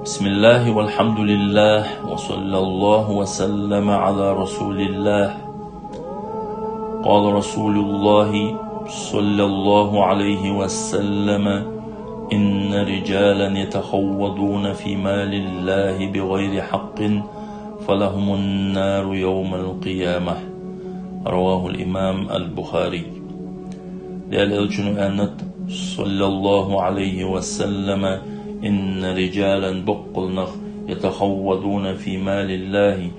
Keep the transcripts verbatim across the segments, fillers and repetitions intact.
بسم الله والحمد لله وصلى الله وسلم على رسول الله. قال رسول الله صلى الله عليه وسلم: إن رجالا يتخوضون في مال الله بغير حق فلهم النار يوم القيامة. رواه الإمام البخاري. Даьла Элчано аьннад, صلى الله عليه وسلم: إن رجالا, боккъал нах, يتخوضون في مال الله,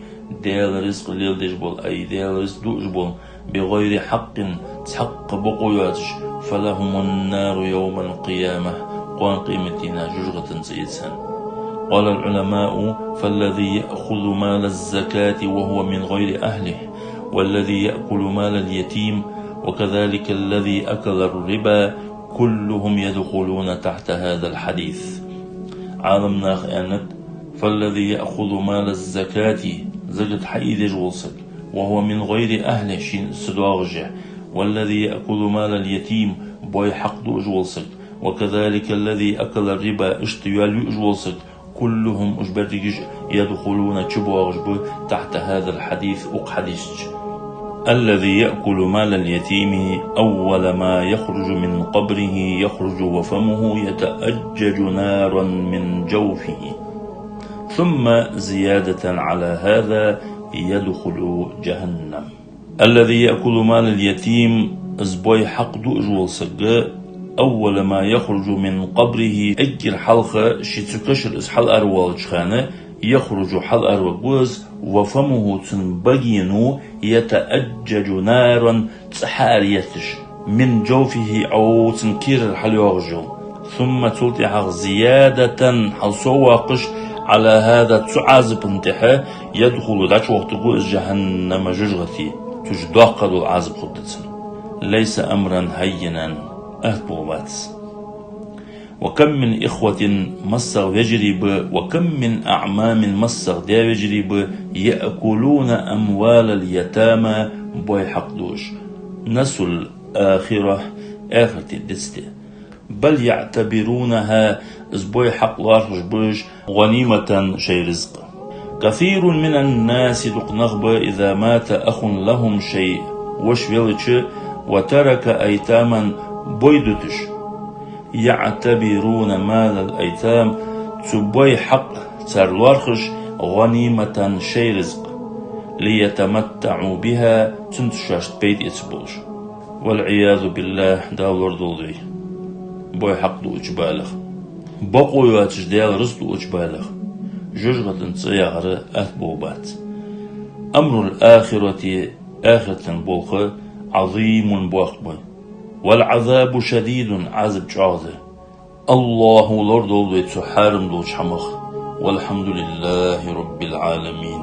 Даьла ризкъ леладеш бола, ай, Даьла ризкъ дуаш бола, بغير حق, цхьаккха бокъо йоацаш, فلهم النار يوم القيامة, кхоана къематдийнахьа жожагӀатен цӀи я царна. قال العلماء: فالذي يأخذ مال الزكاة وهو من غير أهله، والذي يأكل مال اليتيم، وكذلك الذي أكل الربا، كلهم يدخلون تحت هذا الحديث. Ӏаламнаха аьннад: فالذي يأخذ مال الزكاة, закат хьаийдеш вола саг, وهو من غير أهله, шийна из ца доагӀаш, والذي يأكل مال اليتيم, бой хьакъ дуаш вола саг, وكذلك الذي أكل الربا, иштта йоал юаш вола саг, كلهم, уж берригаш, يدخلون, чубоагӀаш ба, تحت هذا الحديث, укх хьадиса чу. الذي يأكل مال اليتيم أول ما يخرج من قبره يخرج وفمه يتأجج نارا من جوفه، ثم زيادة على هذا يدخل جهنم. الذي يأكل مال اليتيم, из бой хьакъ дуаш вола саг, أول ما يخرج من قبره, эггара хьалха ше цу кашара из хьаларавоалача хана, يخرج, хьалараваргва из, وفمه, цун багено, يتأجج نارا, цӀи хьаара етташ, من جوفه, Ӏо цун кийрара хьалйоагӀаш йола. ثم, цул тӀехьагӀа, زيادة, хьалсовоаккхаш, على هذا, цу Ӏазапа тӀехьа, يدخل, дӀачувохийтаргва из, جهنم, жожагӀате, цу чу доккха дола Ӏазап хургда цунна. ليس أمرا هينا, атта болх бац. وكم من إخوة, массагӀа вежарий ба, وكم من أعمام, массагӀа даь-вежарий ба, يأكلون أموال اليتامى, бой хьакъ дуаш. نسوا الآخرة, ахарат дицде. بل يعتبرونها, из бой хьакъ лоархӀаш ба уж, غنيمة, шоай ризкъ. كثير من الناس, дукха нах ба, إذا مات أخ لهم, шоай воша велча, وترك أيتاما, бой дуташ, يعتبرون مال الأيتام, цу бой хьакъ цар лоархӀаш, غنيمة, шоай ризкъ, ليتمتعوا بها, цунца шоашта пайда эца болаш. والعياذ بالله, Дала лорадолда вай бой хьакъ дуача балех, бокъо йоацаш Даьла ризкъ дуача балех, жожагӀатен цӀи яхар атта болх бац. أمر الآخرة, ахарата болх, عظيم, боккха ба. والعذاب شديد, Ӏазап чӀоагӀа да. АллахӀа лорадолда вай цу хьарам долча хӀамах. والحمد لله رب العالمين.